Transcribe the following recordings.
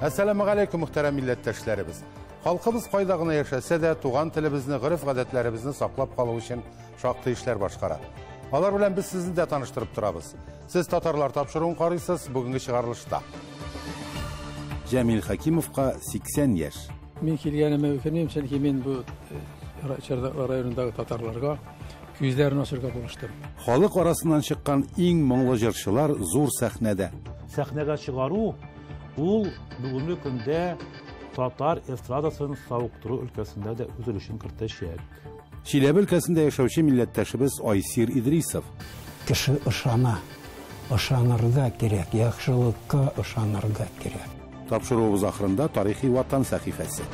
Әссәламегаләйкүм, мөхтәрәм милләттәшләребез. Халкыбыз кайда гына яшәсә дә, туган телебезне, гореф-гадәтләребезне саклап калу өчен шактый эшләр башкара. Алар белән без сезне дә таныштырып торабыз. Сез татарлар тапшыруын карыйсыз, бүгенге чыгарылышта. Җәмил Хәкимовка 80 яшь. Мин килгәнемә үкенмим, чөнки мин бу Чардаклы районындагы татарларга күзләрен ачырга булыштым. Халык арасыннан чыккан иң моңлы җырчылар зур сәхнәдә. Сәхнәгә чыгару ул бүгенге көндә татар эстрадасын савыктыру өлкәсендә дә үз өлешен кертәчәк. Чиләбе өлкәсендә яшәүче милләттәшебез Айсир Идрисов. Кеше ышана, ышанырга кирәк, яхшылыкка ышанырга кирәк. Тапшыруыбыз ахырында тарихи ватан сәхифәсе.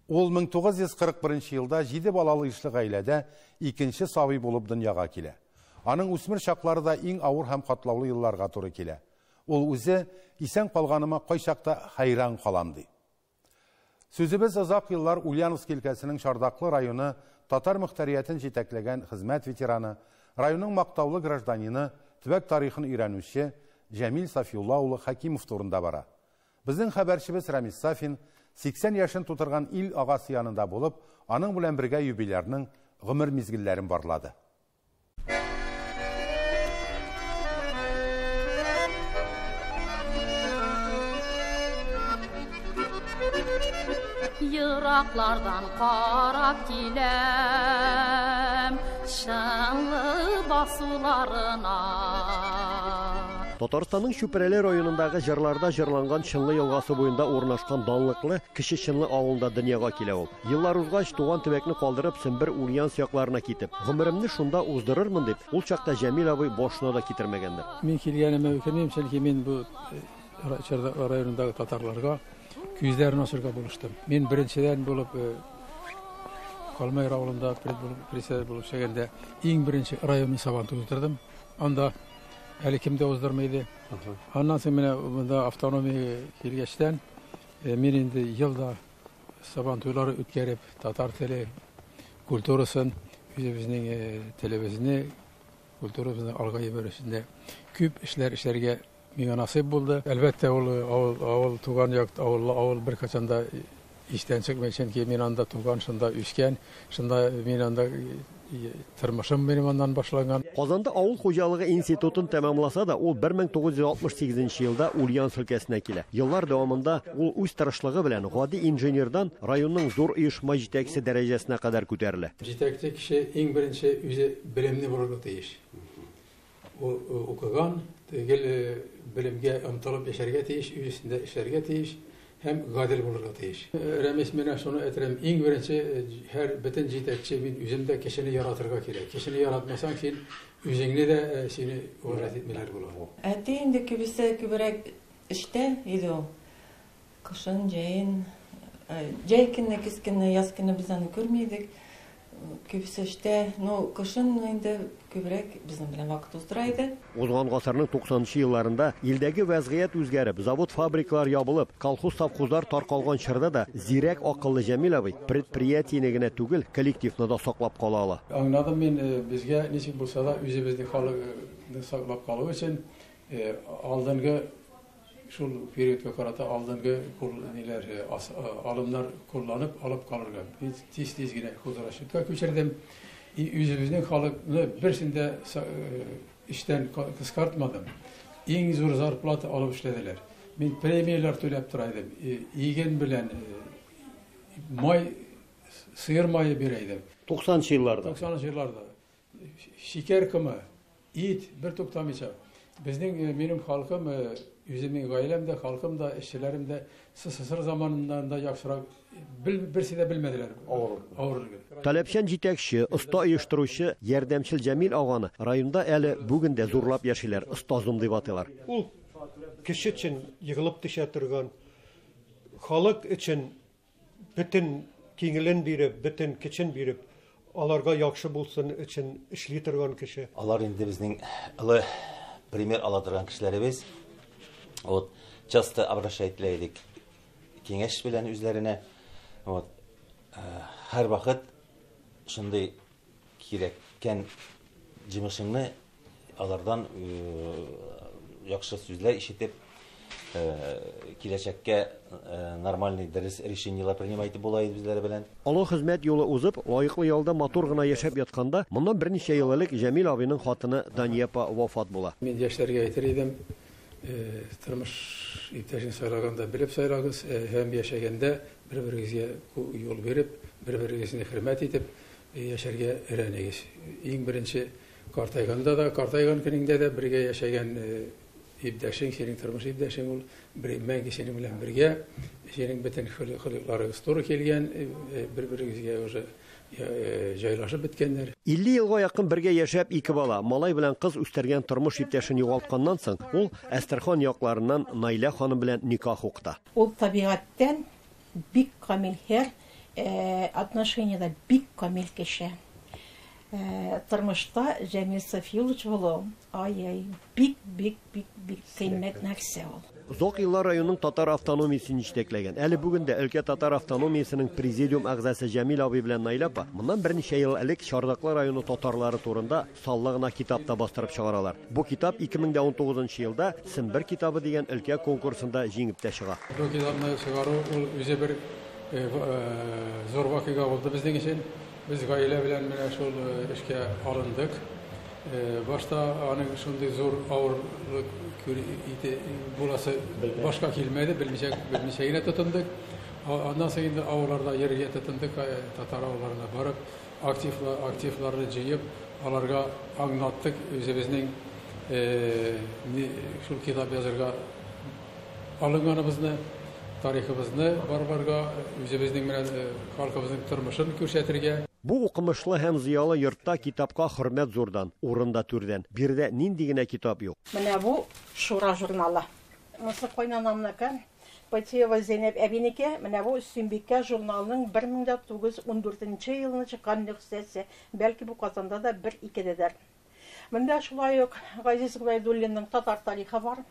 Ул 1941 елда 7 балалы ишле гаиләдә икенче сабый булып дөньяга килә. Аның үсмер чаклары да иң авыр һәм катлаулы елларга туры килә. Ул үзе исән калганыма кайчакта хәйран калам ди. Сүзебез озак еллар Ульяновск өлкәсенең Чардаклы районы татар мөхтәриятен җитәкләгән хезмәт ветераны, районның мактаулы гражданины, төбәк тарихын өйрәнүче Җәмил Сафиулла улы Хәкимов турында бара. Безнең хәбәрчебез Рамис Сафин 80 яшен тутырган ил агасы янында булып, аның белән бергә юбилярның гомер мизгелләрен барлады. Ераклардан карап киләм Чынлы басуларына. Татарстанның Чүпрәле районындагы җырларда җырланган Чынлы елгасы буенда урнашкан данлыклы Кече Чынлы авылында дөньяга килә ул. Еллар узгач, туган төбәкне калдырып, Сембер Ульяновск якларына китеп, гомеремне шунда уздырырмын дип, ул чакта Җәмил абый башына да китермәгәндер. Мин килгәнемә үкенмим, чөнки мин бу Чардаклы районындагы татарларга күзләрен ачырга булыштым. Мин беренчедән булып Калмайыр авылында председатель булып эшләгәндә иң беренче районный сабантуй уздырдым. Анда әле кем дә уздырмый иде. Аннан соң менә монда автономия килгәчтән мин инде елда сабантуйлар үткәреп, татар теле культурасын, үзебезнең телебезне, культурабызны алга җибәрү өчен дә күп эшләр эшләргә миңа насыйп булды. Әлбәттә, ул авыл, авыл туган як, авыл, авыл беркайчан да истән чыкмый, чөнки мин анда туган, шунда үскән, шунда мин анда тормышым минем аннан башланган. Казанда авыл хуҗалыгы институтын тәмамласа да, ул 1968 елда Ульяновск өлкәсенә килә. Еллар дәвамында ул үз тырышлыгы белән гади инженердан районның зур оешма җитәкчесе дәрәҗәсенә кадәр күтәрелә. Җитәкче кеше иң беренче үзе белемле булырга тиеш. Ул укыган, гел белемгә омтылып яшәргә тиеш, үз өстендә эшләргә тиеш һәм гадел булырга тиеш. Рәмис, менә шуны әйтәм, иң беренче һәр бөтен җитәкче, мин үзем дә кешене яратырга кирәк. Кешене яратмасаң, син үзеңне дә сине уважать итмиләр була. Әти инде күбесе күбрәк эштә иде ул. Кышын, җәен, җәй көне, көз көне, яз көне без аны күрми идек. Күбесе эштә, но кышын инде күбрәк безнең белән вакыт уздыра иде. Узган гасырның 90нчы елларында илдәге вәзгыять үзгәреп, завод-фабрикалар ябылып, колхоз-совхозлар таркалган чорда да зирәк акыллы Җәмил абый предприятиене генә түгел, коллективны да саклап кала ала. Аңладым мин, безгә ничек булса да үзебезнең халыкны саклап калу өчен алдынгы шул периодка карата алдынгы ниләр, алымнар кулланып алып калырга. Мин тиз-тиз генә хозрасчетка күчердем. И үзебезнең халыкны берсен дә эштән кыскартмадым. Иң зур зарплата алып эшләделәр. Мин премияләр түләп тора идем. Иген белән май, сыер мае бирә идем. 90нчы елларда. 90нчы елларда. Шикәр комы, ит бер туктамыйча. Безнең, минем халкым, үземнең гаиләм дә, халкым да, эшчеләрем дә СССР заманыннан да яхшырак берсе дә белмәделәр. Авырлык. Таләпчән җитәкче, оста оештыручы, ярдәмчел Җәмил аганы районда әле бүген дә зурлап яшиләр, остазым дип атыйлар. Ул кеше өчен егылып төшә торган, халык өчен бөтен киңелен биреп, бөтен көчен биреп, аларга яхшы булсын өчен эшли торган кеше. Алар инде безнең олы пример ала торган кешеләребез. Вот, часто обращать идек киңәш белән үзләренә. Вот, һәр вакыт шундый кирәккән җимешеңне алардан яхшы сүзләр ишетеп, киләчәккә нормальный дөрес решениелар принимать итеп була иде үзләре белән. Олы хезмәт юлы узып, лаеклы ялда матур гына яшәп ятканда, моннан берничә ел элек Җәмил абыйның хатыны Дания апа вафат була. Мин яшьләргә әйтер идем, тормыш иптәшен сайлаганда белеп сайлагыз, һәм яшәгәндә бер-берегезгә юл биреп, бер-берегезне хөрмәт итеп яшәргә өйрәнегез. Иң беренче картайганда да, картайган көнеңдә дә бергә яшәгән иптәшең, синең тормыш иптәшең ул мәңге синең белән бергә, синең бөтен холыкларыгыз туры килгән, бер-берегезгә уже җайлашып беткәннәр. 50 елга якын бергә яшәп ике бала, малай белән кыз үстергән тормыш иптәшен югалтканнан соң, ул Әстерхан якларыннан Наилә ханым белән никах укыта. Ул табигатьтән бик камил һәр отношениедә бик камил кеше. Тормышта Җәмил Сафиуллович булу, ай-ай, бик-бик-бик бик кыйммәт нәрсә ул. Озак еллар районның татар автономиясен җитәкләгән. Әле бүген дә өлкә татар автономиясенең президиум әгъзасы Җәмил абый белән Наилә апа моннан берничә ел элек Чардаклы районы татарлары турында саллы гына китап та бастырып чыгаралар. Бу китап 2019 елда Сембер китабы дигән өлкә конкурсында җиңеп тә чыга. Бу китапны чыгару ул үзе бер зур вакыйга булды безнең өчен. Без гаилә белән менә шул эшкә алындык. Башта аның шундый зур авырлык буласы башка килмәде, белмичә генә тотындык. Аннан соң инде авылларда йөрергә тотындык, татар авылларына барып, активларны җыеп, аларга аңлаттык үзебезнең шул китап язырга алынганыбызны, тарихыбызны барларга, үзебезнең менә халкыбызның тормышын күрсәтергә. Бу укымышлы һәм зыялы йортта китапка хөрмәт зурдан, урында түрдән. Биредә нинди генә китап юк. Менә бу Шура журналы. Монысы кайнанамныкы, Патиева Зәйнәп әбинеке. Менә бу Сөембикә журналының 1914 елны чыккан нөсхәсе. Бәлки бу Казанда да бер-икедәдер. Монда шулай ук Газиз Гобәйдуллинның татар тарихы бар.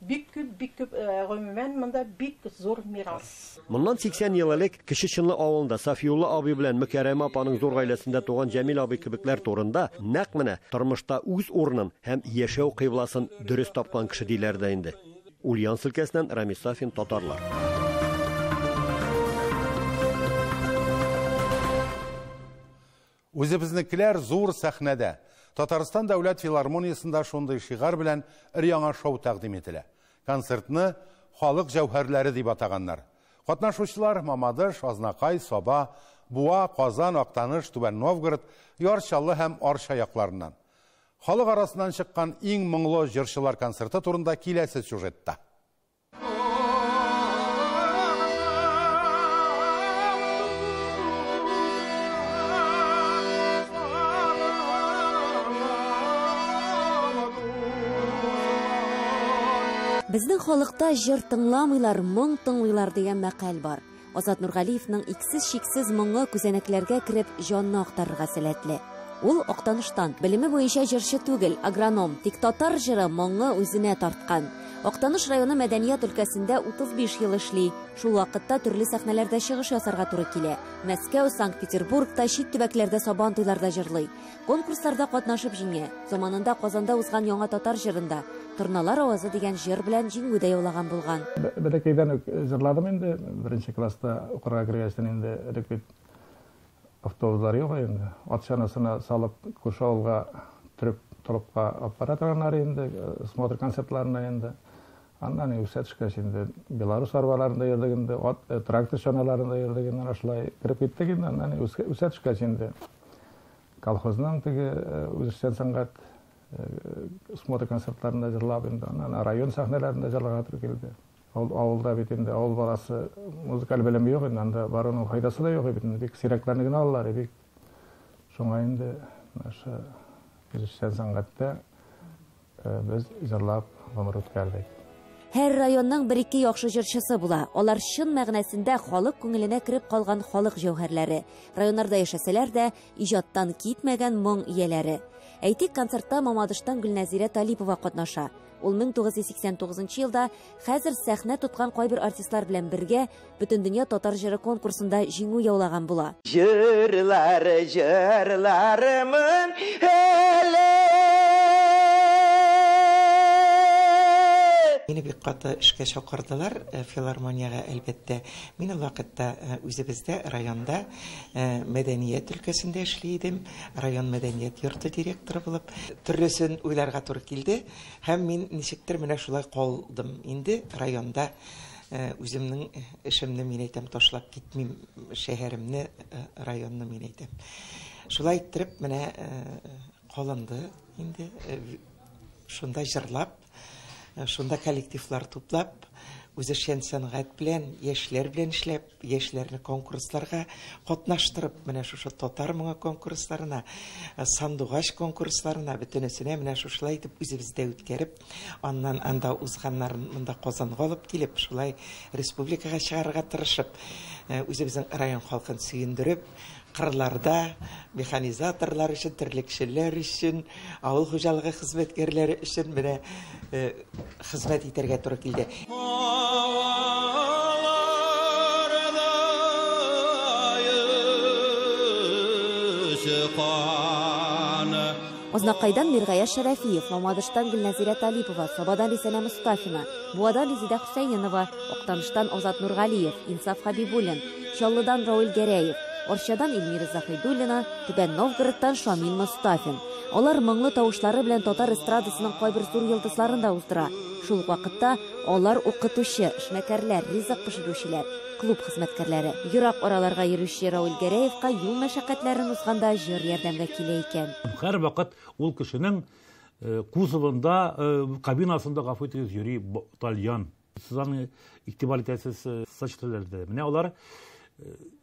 Бик күп, бик күп, гомумән монда бик зур мирас. Моннан 80 ел элек Кече Чынлы авылында Сафиулла абый белән Мөкәррәмә апаның зур гаиләсендә туган Җәмил абый кебекләр турында нәкъ менә тормышта үз урынын һәм яшәү кыйбласын дөрес тапкан кеше диләр дә инде. Ульяновск өлкәсеннән Рамис Сафин, Татарлар. Үзебезнекеләр зур сәхнәдә. Татарстан дәүләт филармониясендә шундый шиғар белән өр-яңа шоу тәкъдим ителә. Концертны халык җәүһәрләре дип атаганнар. Катнашучылар Мамадыш, Азнакай, Саба, Буа, Казан, Актаныш, Түбән Новгород, Яр Чаллы һәм Арча якларыннан. Халык арасыннан чыккан иң моңлы җырчылар концерты турында киләсе сюжетта. Безнең халыкта җыр тыңламыйлар, моң тыңлыйлар дигән мәкаль бар. Азат Нургалиевның иксез-чиксез моңы күзәнәкләргә кереп җанны актарырга сәләтле. Ул Актаныштан, белеме буенча җырчы түгел, агроном, тик татар җыры моңы үзенә тарткан. Актаныш районы мәдәният өлкәсендә 35 ел эшли. Шул вакытта төрле сәхнәләрдә чыгыш ясарга туры килә. Мәскәү, Санкт-Петербургта, чит төбәкләрдә сабан туйларда җырлый. Конкурсларда катнашып җиңә. Заманында Казанда узган яңа татар җырында Торналар авазы дигән җыр белән җиңү дә яулаган булган. Бәләкәйдән үк җырладым инде. Беренче класста укырга кергәчтен инде элек бит автобуслар юк инде. Ат чанасына салып күрше авылга төреп торыпка алып бара торганнар инде, смотр концертларына инде. Аннан үсә төшкәч инде Беларус арбаларында йөрдек инде, ат трактор чаналарында йөрдек инде, шулай кереп киттек инде. Аннан үсә төшкәч инде колхозның теге үзешчән сәнгать смотр концертларында җырлап инде, аннан район сәхнәләрендә җырларга туры килде. Авылда бит инде авыл баласы музыкаль белеме юк инде, анда баруның файдасы да юк бит инде, бик сирәкләрне генә алалар, бик шуңа инде наша үзешчән сәнгатьтә без җырлап гомер үткәрдек. Һәр районның бер-ике яхшы җырчысы була. Алар чын мәгънәсендә халык күңеленә кереп калган халык җәүһәрләре. Районнарда яшәсәләр дә, иҗаттан китмәгән моң ияләре. Әйтик, концертта Мамадыштан Гөлнәзирә Талипова катнаша. Ул 1989 елда хәзер сәхнә тоткан кайбер артистлар белән бергә Бөтендөнья татар җыры конкурсында җиңү яулаган була. Җырлар, җырларымын әле. каты эшкә чакырдылар филармониягә, әлбәттә. Мин ул вакытта үзебездә районда мәдәният өлкәсендә эшли идем, район мәдәният йорты директоры булып. Төрлесен уйларга туры килде һәм мин ничектер менә шулай калдым инде районда. Үземнең эшемне, мин әйтәм, ташлап китмим, шәһәремне, районны, мин әйтәм. Шулай иттереп менә калынды инде, шунда җырлап, шунда коллективлар туплап, үзешчән сәнгать белән, яшьләр белән эшләп, яшьләрне конкурсларга катнаштырып, менә шушы татар моңы конкурсларына, сандугач конкурсларына, бөтенесенә менә шушылай итеп үзебездә үткәреп, аннан анда узганнарын монда Казанга алып килеп, шулай республикага чыгарырга тырышып, үзебезнең район халкын сөендереп, кырларда механизаторлар өчен, терлекчеләр өчен, авыл хуҗалыгы хезмәткәрләре өчен менә хезмәт итәргә туры килде. Азнакайдан Миргая Шәрәфиев, Мамадыштан Гөлнәзирә Талипова, Сабадан Рисәнә Мостафина, Буадан Резидә Хөсәенова, Актаныштан Азат Нургалиев, Инсаф Хабибуллин, Чаллыдан Рауль Гәрәев, Арчадан Эльмира Заһидуллина, Түбән Новгородтан Шамил Мостафин. Алар моңлы тавышлары белән татар эстрадасының кайбер зур йолдызларын да уздыра. Шул ук вакытта алар укытучы, эшмәкәрләр, ризык пешерүчеләр, клуб хезмәткәрләре. Ерак араларга йөрүче Рауль Гәрәевка юл мәшәкатьләрен узганда җыр ярдәмгә килә икән. Һәр вакыт ул кешенең кузовында, кабинасында, гафу итегез, йөри тальян. Сез аны игътибар итәсез сочтеләрдә. Менә алар,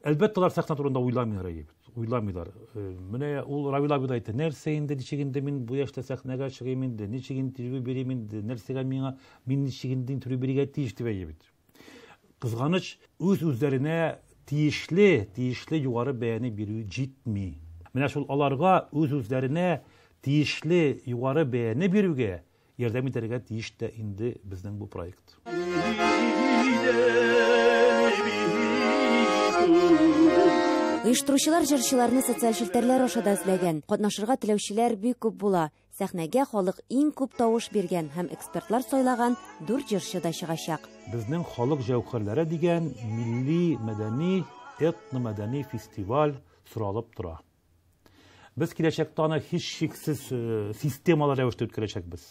әлбәттә, алар сәхнә турында уйламыйлар, уйламыйлар. Менә ул Равил абый да әйтте, нәрсә инде, ничек инде мин бу яшьтә сәхнәгә чыгыйм инде, ничек интервью бирим инде, нәрсәгә миңа, мин ничек инде интервью бирергә тиеш дип әйтә бит. Кызганыч, үз-үзләренә тиешле югары бәяне бирү җитми. Менә шул аларга үз-үзләренә тиешле югары бәяне бирүгә ярдәм итәргә тиеш тә инде безнең бу проект. Оештыручылар җырчыларны социаль челтәрләр аша да эзләгән. Катнашырга теләүчеләр бик күп була. Сәхнәгә халык иң күп тавыш биргән һәм экспертлар сайлаган 4 җырчы да чыгачак. Безнең халык җәүһәрләре дигән милли, мәдәни, этномәдәни фестиваль соралып тора. Без киләчәктә аны һичшиксез системалы рәвештә үткәрәчәкбез.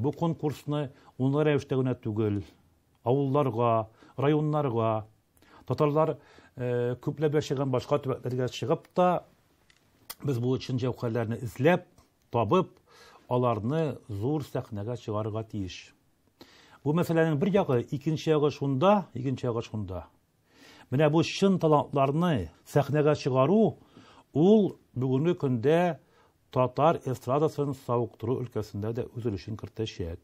Бу конкурсны унлы рәвештә генә түгел, авылларга, районнарга, татарлар күпләп яшәгән башка төбәкләргә чыгып та, без бу чын җәүһәрләрне эзләп, табып, аларны зур сәхнәгә чыгарырга тиеш. Бу мәсьәләнең бер ягы, икенче ягы шунда, икенче ягы шунда. Менә бу чын талантларны сәхнәгә чыгару ул бүгенге көндә татар эстрадасын савыктыру өлкәсендә дә үз өлешен кертәчәк.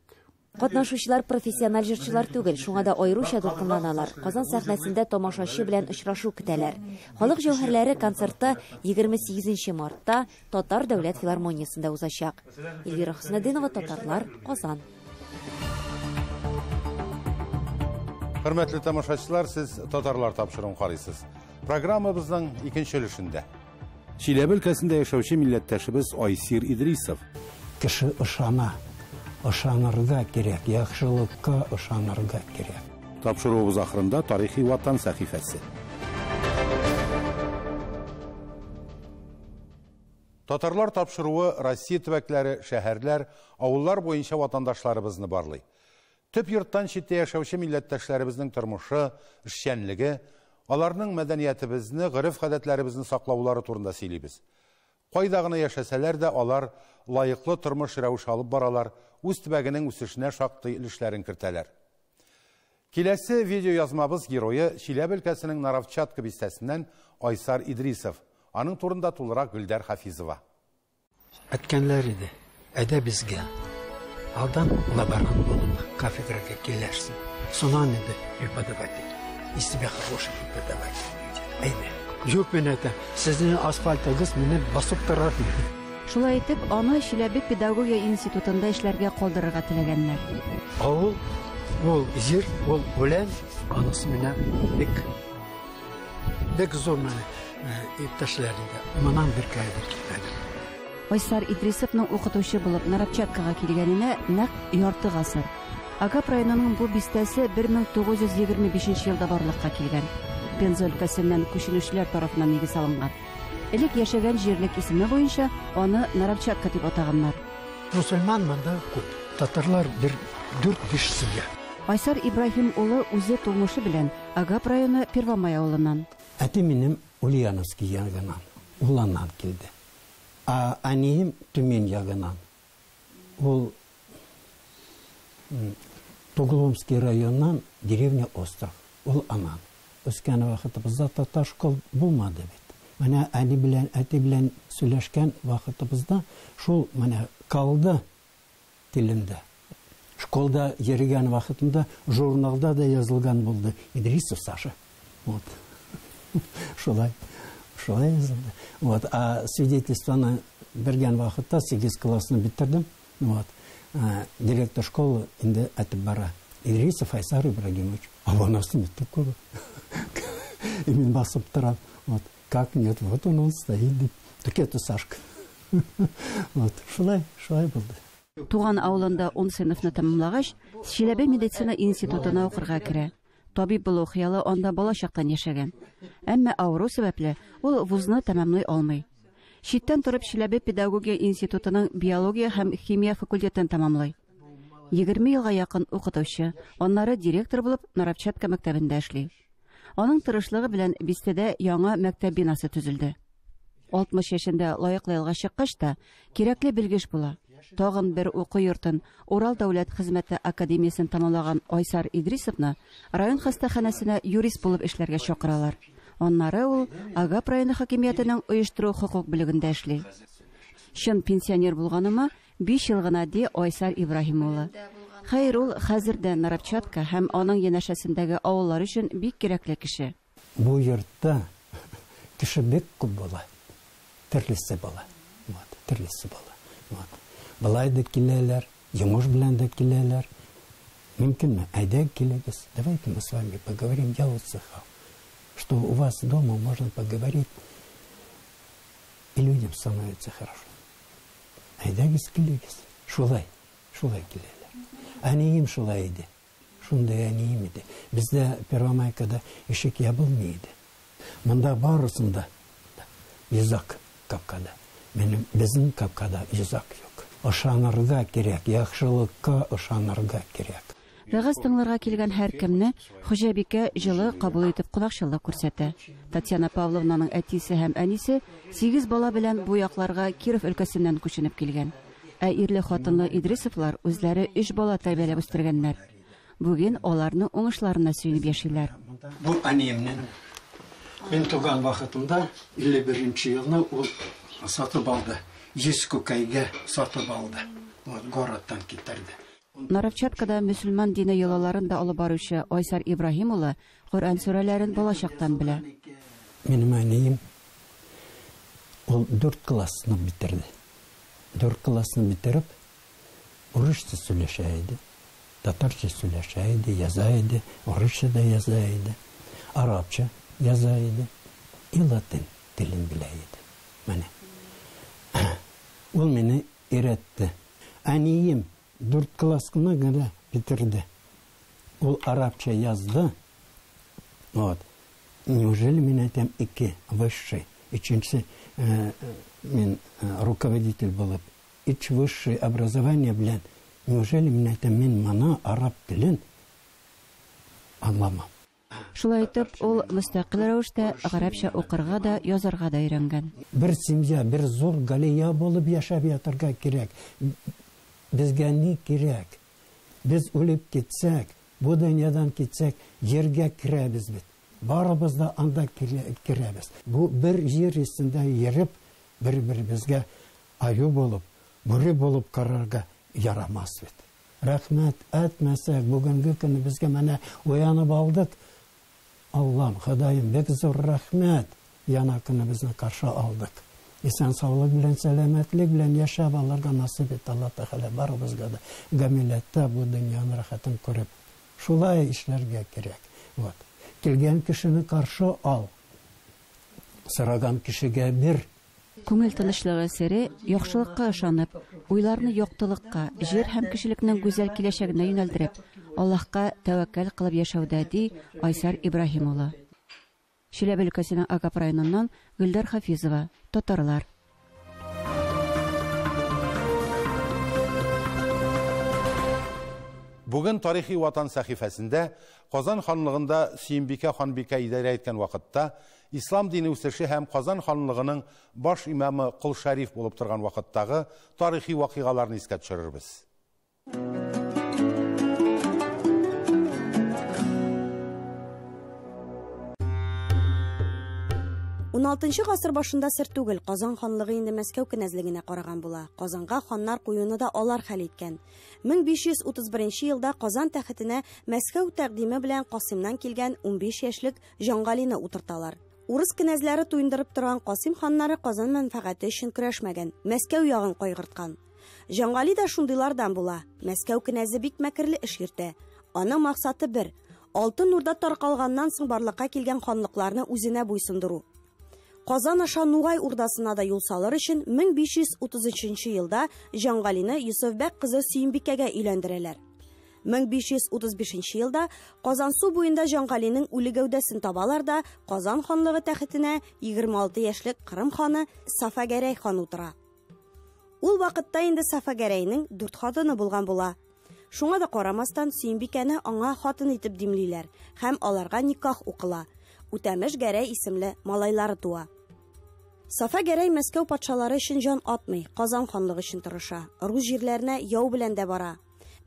Катнашучылар профессиональ җырчылар түгел, шуңа да аеруча дулкынланалар. Казан сәхнәсендә тамашачы белән очрашу көтәләр. Халык җәүһәрләре концерты 28 мартта Татар дәүләт филармониясендә узачак. Эльвира Хөснетдинова, Татарлар, Казан. Хөрмәтле тамашачылар, сез Татарлар тапшыруын карыйсыз. Программабызның икенче өлешендә Чиләбе өлкәсендә яшәүче милләттәшебез Айсир Идрисов. Кеше ышана. Ышанырга кирәк, яхшылыкка ышанырга кирәк. Тапшыруыбыз ахырында тарихи ватан сәхифәсе. Татарлар тапшыруы Россия төбәкләре, шәһәрләр, авыллар буенча ватандашларыбызны барлый. Төп йорттан читтә яшәүче милләттәшләребезнең тормышы, эшчәнлеге, аларның мәдәниятебезне, гореф-гадәтләребезне саклаулары турында сөйлибез. Кайда гына яшәсәләр дә алар лаеклы тормыш рәвеше алып баралар, үз төбәгенең үсешенә шактый өлешләрен кертәләр. Киләсе видеоязмабыз герое Чиләбе өлкәсенең Наровчатка бистәсеннән Айсар Идрисов. Аның турында тулырак Гөлдәр Хафизова. Әткәнләр иде, әйдә безгә. Алдан лаборант булып кафедрага килерсең. Сонан инде преподаватель. Из тебя хороший преподаватель будет. Әйдә. Юк, мин әйтәм, сезнең асфальтыгыз мине басып торыр. Шулай итеп, аны Чиләбе педагогия институтында эшләргә калдырырга теләгәннәр. Авыл, ул җир, ул үлән, анысы менә бик зур менә иптәшләр иде. Моннан бер кайда китмәдем. Айсар Идрисовның укытучы булып Наровчаткага килгәненә нәкъ ярты гасыр. Агап районының бу бистәсе 1925 елда барлыкка килгән. Пенза өлкәсеннән күченүчеләр тарафыннан нигез салынган. Элек яшәгән җирлек исеме буенча аны Наровчатка дип атаганнар. Мусульман монда күп. Татарлар бер 4-5 семья. Айсар Ибраһим улы үзе тумышы белән Агап районы Первомай авылыннан. Әти минем Ульяновский ягыннан, Уланнан килде. А әнием Төмән ягыннан. Ул Тугломский районнан, деревня Остров. Ул анан. Үскән вакытыбызда татар школ булмады бит. Менә әни белән, әти белән сөйләшкән вакытыбызда шул менә калды телендә. Школда йөргән вакытымда журналда да язылган булды. Идрисов Саша. Вот. Шулай. Шулай язылды. Вот. А свидетельствоны биргән вакытта 8 классны бетердем. Вот. Директор школы инде әйтеп бара. Идрисов Айсар Ибрагимович. А у нас нет такого. И мин басып торам. Вот. Как нет? Вот он стоит. Так это Сашка. Вот. Шулай, шулай булды. Туган авылында 10 сыйныфны тәмамлагач, Чиләбе медицина институтына укырга керә. Табиб булу хыялы анда балачактан яшәгән. Әмма авыру сәбәпле ул вузны тәмамлый алмый. Читтән торып Чиләбе педагогия институтының биология һәм химия факультетын тәмамлый. 20 елга якын укытучы, аннары директор булып Наровчатка мәктәбендә эшли. Аның тырышлыгы белән бистәдә яңа мәктәп бинасы төзелде. 60 яшендә лаеклы ялга чыккач та кирәкле белгеч була. Тагын бер уку йортын Урал дәүләт хезмәте академиясен тәмамлаган Айсар Идрисовны район хастаханәсенә юрист булып эшләргә чакыралар. Аннары ул Агап районы хакимиятенең оештыру хокук бүлегендә эшли. Чын пенсионер булганыма 5 ел гына, ди Айсар Ибраһим улы. Хәер, ул хәзер дә Наровчатка һәм аның янәшәсендәге авыллар өчен бик кирәкле кеше. Бу йортта кеше бик күп була. Төрлесе була. Вот, төрлесе була. Вот. Былай да киләләр, йомыш белән дә киләләр. Мөмкинме? Әйдә килегез. Давайте мы с вами поговорим. Я вот слыхал, что у вас дома можно поговорить, и людям становится хорошо. Әйдәгез килегез. Шулай, шулай киләләр. Әнием шулай иде. Шундый әнием иде. Бездә Первомайкада ишек ябылмый иде. Монда барысында йозак капкада. Минем безнең капкада йозак юк. Ышанырга кирәк, яхшылыкка ышанырга кирәк. Вәгазь тыңларга килгән һәркемне хуҗабикә җылы кабул итеп кунакчыллык күрсәтә. Татьяна Павловнаның әтисе һәм әнисе 8 бала белән бу якларга Киров өлкәсеннән күченеп килгән. Ә ирле хатынлы Идрисовлар үзләре 3 бала тәрбияләп үстергәннәр. Бүген аларның уңышларына сөенеп яшиләр. Бу әниемнең мин туган вакытында 51 елны ул сатып алды. 100 күкәйгә сатып алды. Вот городтан китерде. Наровчаткада мөселман дине йолаларын да алып баручы Айсар Ибраһим улы Коръән сүрәләрен балачактан белә. Минем әнием ул 4 классны бетерде. 4 классны бетереп, урысча сөйләшә иде, татарча сөйләшә иде, яза иде, урысча да яза иде, арабча яза иде, и латин телен белә иде. Менә. Ул мине өйрәтте. Әнием 4 классны гына бетерде. Ул арабча язды. Вот. Неужели мин әйтәм 2 высший, өченче мин руководитель булып, 3 высшее образование белән, неужели мин әйтәм, мин моны араб телен аңламам. Шулай итеп, ул мөстәкыйль рәвештә гарәпчә укырга да, язарга да өйрәнгән. Бер семья, бер зур галия булып яшәп ятырга кирәк. Безгә ни кирәк? Без үлеп китсәк, бу дөньядан китсәк, җиргә керәбез бит. Барыбыз да анда керәбез. Бу бер җир өстендә йөреп, бер-беребезгә аю булып, бүре булып карарга ярамас бит. Рәхмәт әйтмәсәк, бүгенге көнне безгә менә уянып алдык. Аллам, Ходаем, бик зур рәхмәт. Яңа көнебезне каршы алдык. Исән саулык белән, сәламәтлек белән яшәп алырга насыйп ит Алла Тәгалә барыбызга да. Гамиләттә бу дөньяның рәхәтен күреп, шулай эшләргә кирәк. Вот. Килгән кешене каршы ал. Сораган кешегә бир. Күңел тынычлыгы сере яхшылыкка ышанып, уйларны яктылыкка, җир һәм кешелекнең гүзәл киләчәгенә юнәлдереп, Аллаһка тәвәккәл кылып яшәүдә, ди Айсар Ибраһим улы. Чиләбе өлкәсенең Агап районыннан Гөлдар Хафизова, Татарлар. Бүген Тарихи Ватан сәхифәсендә Казан ханлыгында Сөембикә ханбикә идарә иткән вакытта ислам дине үсеше һәм Казан ханлыгының баш имамы Кол Шәриф булып торган вакыттагы тарихи вакыйгаларны искә төшерербез. Уналтынчы гасыр башында сер түгел, Казан ханлыгы инде Мәскәү кенәзлегенә караган була. Казанга ханнар куюны да алар хәл иткән. 1531 елда Казан тәхетенә Мәскәү тәкъдиме белән Касыймнан килгән 15 яшьлек Җангалины утырталар. Урыс кенәзләре туендырып торган Касыйм ханнары Казан мәнфәгате өчен көрәшмәгән, Мәскәү ягын кайгырткан. Җангали да шундыйлардан була. Мәскәү кенәзе бик мәкерле эш йөртә. Аның максаты бер: Алтын Урда таркалганнан соң барлыкка килгән ханлыкларны үзенә буйсындыру. Казан аша Нугай Урдасына да юл салыр өчен 1533 елда Җангалины Йосыфбәк кызы Сөембикәгә өйләндерәләр. 1535 елда Казансу буенда Җангалиның үле гәүдәсен табалар да, Казан ханлыгы тәхетенә 26 яшьлек Кырым ханы Сафагәрәй хан утыра. Ул вакытта инде Сафагәрәйнең 4 хатыны булган була. Шуңа да карамастан Сөембикәне аңа хатын итеп димлиләр һәм аларга никах укыла. Үтәмеш Гәрәй исемле малайлары туа. Сафа Гәрәй Мәскәү патшалары өчен җан атмый, Казан ханлыгы өчен тырыша. Рус җирләренә яу белән дә бара.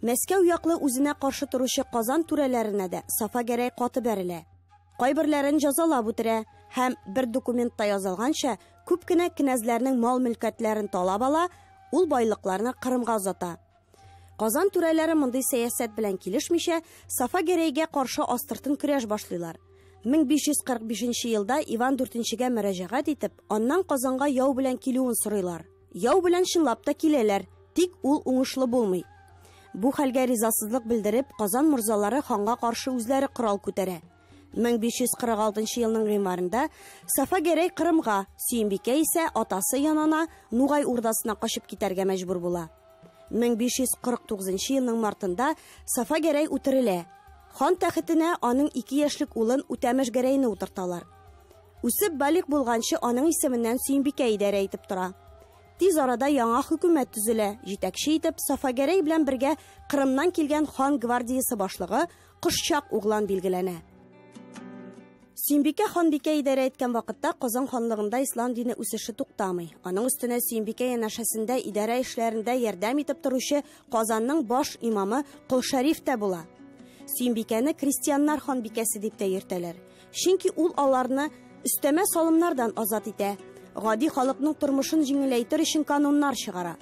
Мәскәү яклы үзенә каршы торучы Казан түрәләренә дә Сафа Гәрәй каты бәрелә. Кайберләрен җазалап үтерә һәм бер документта язылганча, күп кенә кенәзләрнең мал-мөлкәтләрен талап ала, ул байлыкларны Кырымга озата. Казан түрәләре мондый сәясәт белән килешмичә, Сафа Гәрәйгә каршы астыртын көрәш башлыйлар. 1545 елда Иван IV-гә мөрәҗәгать итеп, аннан Казанга яу белән килүен сорыйлар. Яу белән чынлап та киләләр, тик ул уңышлы булмый. Бу хәлгә ризасызлык белдереп, Казан морзалары ханга каршы үзләре корал күтәрә. 1546 елның гыйнварында Сафа Гәрәй Кырымга, Сөембикә исә атасы янына Нугай Урдасына качып китәргә мәҗбүр була. 1549 елның мартында Сафа Гәрәй үтерелә. Хан тәхетенә аның 2 яшьлек улын Үтәмеш Гәрәйне утырталар. Үсеп балигъ булганчы аның исеменнән Сөембикә идарә итеп тора. Тиз арада яңа хөкүмәт төзелә. Җитәкче итеп Сафа Гәрәй белән бергә Кырымнан килгән хан гвардиясе башлыгы Кошчак углан билгеләнә. Сөембикә ханбикә идарә иткән вакытта Казан ханлыгында ислам дине үсеше туктамый. Аның өстенә Сөембикә янәшәсендә идарә эшләрендә ярдәм итеп торучы Казанның баш имамы Кол Шәриф тә була. Сөембикәне крестьяннар ханбикәсе дип тә йөртәләр. Чөнки ул аларны өстәмә салымнардан азат итә. Гади халыкның тормышын җиңеләйтер өчен кануннар чыгара.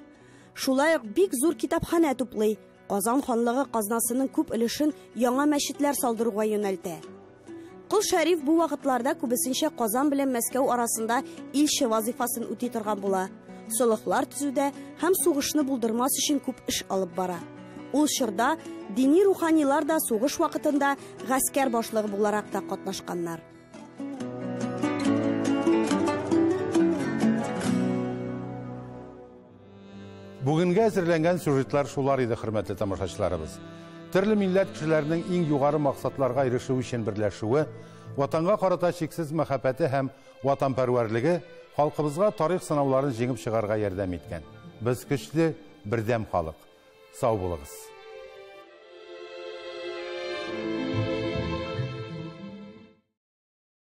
Шулай ук бик зур китапханә туплый. Казан ханлыгы казнасының күп өлешен яңа мәчетләр салдыруга юнәлтә. Кол Шәриф бу вакытларда күбесенчә Казан белән Мәскәү арасында илче вазифасын үти торган була. Солыхлар төзүдә һәм сугышны булдырмас өчен күп эш алып бара. Ул чорда дини руханилар да сугыш вакытында гаскәр башлыгы буларак та катнашканнар. Бүгенгә әзерләнгән сюжетлар шулар иде, хөрмәтле тамашачыларыбыз. Төрле милләт кешеләренең иң югары максатларга ирешү өчен берләшүе, ватанга карата чиксез мәхәббәте һәм ватанпәрвәрлеге халкыбызга тарих сынауларын җиңеп чыгарга ярдәм иткән. Без көчле, бердәм халык. Сау булыгыз.